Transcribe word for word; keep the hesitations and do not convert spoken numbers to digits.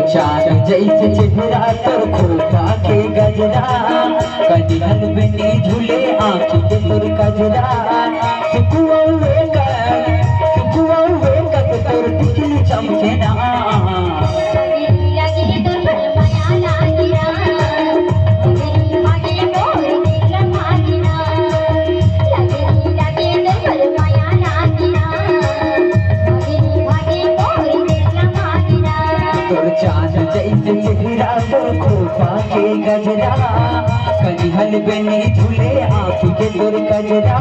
चांद जैसे चेहरा तोर खोपा के गजरा, कनिहन बेनी झूले आँखी के तोर कजरा। सुकुआ हुए कद, सुकुआ हुए कद तोर टिकली चमके ना। तोर चांद जैसे चेहरा तोर खोपा के गजरा, कनिहन बेनी झूले आँखी के तोर कजरा।